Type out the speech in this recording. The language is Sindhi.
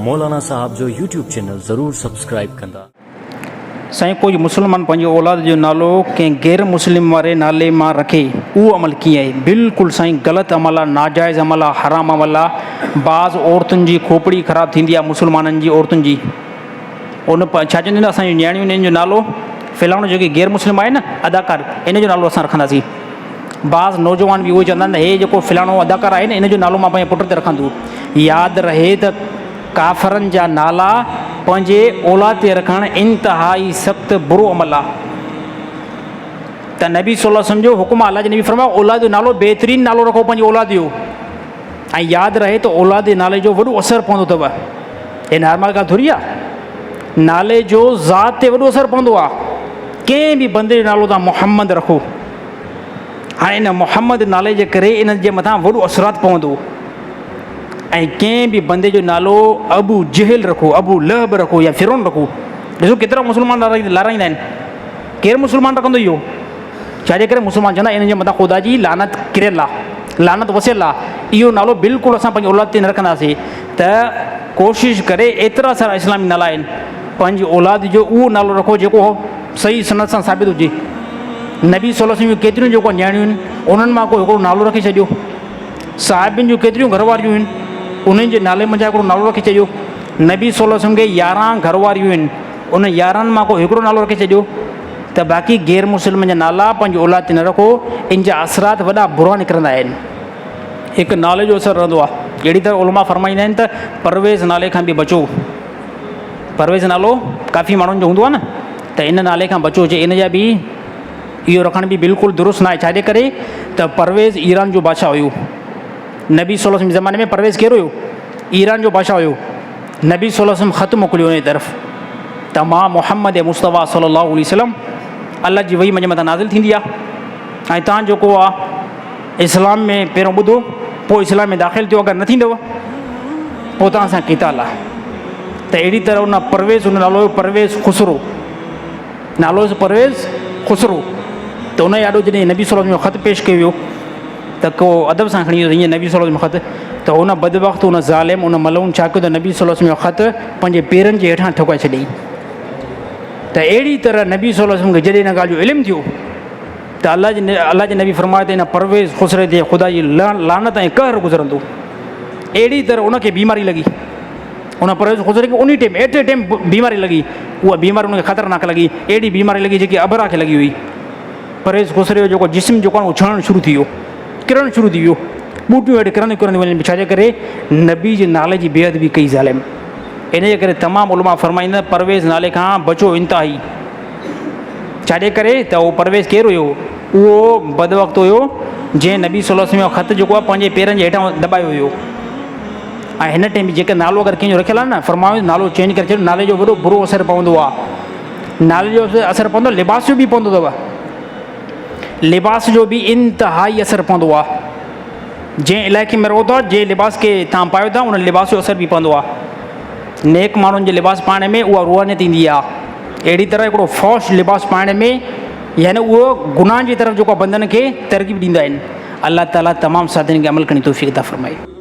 مولانا صاحب جو يوٽيوب چينل ضرور سبسڪرائيب ڪندا. سائين ڪوئي مسلمان پنهنجي اولاد جو نالو ڪنهن غير مسلم واري نالي مان رکي اهو عمل ڪيئن آهي بلڪل سائين غلط عمل آ ناجائز عمل آ حرام عمل آ بعض عورتن جي کوپڙي خراب ٿيندي آ مسلمانن جي عورتن جي ان ڇا چونديون آهن اسان جون نياڻيون انهن جو نالو فلاڻو جيڪي غير مسلم آهي نه اداڪار ان جو نالو اسان رکنداسين بعض نوجوان به اهو چوندا آهن ته هي جيڪو فلاڻو اداڪار آهي نه ان جو نالو مان پنهنجي پٽ تي رکندو ياد رهي ته ڪافرن جا نالا پنهنجي اولاد تي رکڻ انتهائي سخت برو عمل آهي ته نبي صلي الله وسلم جو حڪم آهي الله جي نبي فرمايو اولاد جو نالو بهترين نالو رکو پنهنجي اولاد جو ۽ ياد رهي ته اولاد جي نالي جو وڏو اثر پوندو اٿو هي نارمل ڳالهه ٿوري آهي نالي جو ذات تي وڏو اثر پوندو آهي ڪنهن به بندي جو نالو تان محمد رکو هاڻي ان محمد نالي جي ڪري ان جي مٿان وڏو اثرات پوندو ۽ ڪنهن به بندي جو نالو ابو جهل رکو ابو لهب رکو يا فرعون رکو ڏسو ڪيترا مسلمان لارائيندا آهن ڪير مسلمان رکندو اهو ڇا جي ڪري مسلمان چوندا ان جي مٿان خدا جي لعنت ڪريل آ لعنت وسيل آ اهو نالو بلڪل اسان پنهنجي اولاد تي نه رکنداسين ته ڪوشش ڪري ايترا سارا اسلامي نالا آهن پنهنجي اولاد جو اهو نالو رکو جيڪو صحيح سند سان ثابت هجي. نبي صلي الله عليه وسلم جون ڪيتريون جيڪو نياڻيون آهن انهن مان ڪو هڪڙو نالو رکي ڇڏيو. صحابين جون ڪيتريون گهر واريون آهن انهن جي نالي منجهان هڪڙو نالو رکي ڇڏيو. نبي صلي الله عليه وسلم کي 11 گهر واريون آهن انهن 11 مان ڪو هڪڙو نالو رکي ڇڏيو ته باقي غير مسلمن جا نالا پنهنجي اولاد تي نه رکو ان جا اثرات وڏا برا نڪرندا آهن. هڪ نالي جو اثر رهندو آهي. اهڙي طرح علماء فرمائيندا آهن ته پرويز نالي کان به بچو. پرويز نالو ڪافي ماڻهن جو هوندو آهي نه ته ان نالي کان بچو جي ان جا به اهو رکڻ به بلڪل درست ناهي ڇاجي ڪري ته پرويز ايران جو بادشاهه هيو نبي صلي الله وسلم زماني ۾ پرويز ڪير هيو ايران جو بادشاهه هيو نبي صلي الله وسلم خط موڪليو ان جي طرف ته مان محمد مصطفيٰ صلي الله عليه وسلم الله جي وحي منهنجي مٿان نازل ٿيندي آهي ۽ تان جيڪو آهي اسلام ۾ پهريون ٻڌو پوء اسلام ۾ داخل ٿيو اگر نه ٿيندو پوء توهان سان قتال آهي ته اهڙي طرح ان پرويز ان نالو هيو پرويز خسرو نالو هيس پرويز خسرو ته ان جي آڏو جڏهن نبي صلي الله خط پيش ڪيو ويو ته ڪو ادب سان کڻي ويو ائين نبي صلي الله خط ته ان بدبخت ان ظالم ان ملعون ڇا ڪيو ته نبي صلي الله جو خط پنهنجي پيرن جي هيٺان ٺڪائي ڇڏيائين ته اهڙي طرح نبي صلي الله وسلم کي جڏهن ان ڳالهه جو علم ٿيو ته الله جي الله جي نبي فرمايو ته ان پرويز خسري تي خدا جي لعنت ۽ قهر گذرندو. اهڙي طرح ان کي بيماري لڳي. ان پرويز خسري کي انهي ٽيم ايٽ اي ٽيم بيماري لڳي. اها بيماري ان کي خطرناڪ لڳي. اهڙي بيماري لڳي جيڪي ابرا کي لڳي هئي. پرويز خسري جو جيڪو جسم جيڪو آهي اهو ڇڻڻ شروع ٿي ويو. ڪرڻ شروع ٿي ويو. ٻوٽيون هيٺ ڪرنديون ڪرنديون وڃن ڇا جي ڪري نبي جي نالي جي بي ادبي ڪئي ظالم. ان جي ڪري تمام علماء فرمائيندا پرويز نالي کان بچو انتهائي. ڇاجي ڪري ته اهو پرويز ڪير هيو؟ اهو بدبخت هيو جنهن نبي صلي الله عليه وسلم جو خط جيڪو آهي پنهنجي پيرن جي هيٺان دٻايو هيو ۽ هن ٽيم جيڪي نالو اگر ڪنهن جو رکيل آهي نه فرمايو نالو چينج ڪري ڇڏيو نالي جو وڏو برو اثر پوندو آهي نالي جو اثر پوندو لباس جو به پوندو اٿو لباس جو به انتهائي اثر پوندو آهي جنهن علائقي ۾ رهو ٿا جنهن لباس کي تان پايو ٿا ان لباس جو اثر به پوندو آهي نيڪ ماڻهن جي لباس پائڻ ۾ اها روحانيت ايندي آهي. اهڙي طرح هڪڙو فحش لباس پائڻ ۾ يعني اهو گناهن جي طرف جيڪو بندن کي ترغيب ڏيندا آهن. الله تعالي تمام ساٿين کي عمل ڪرڻ جي توفيق عطا فرمائي.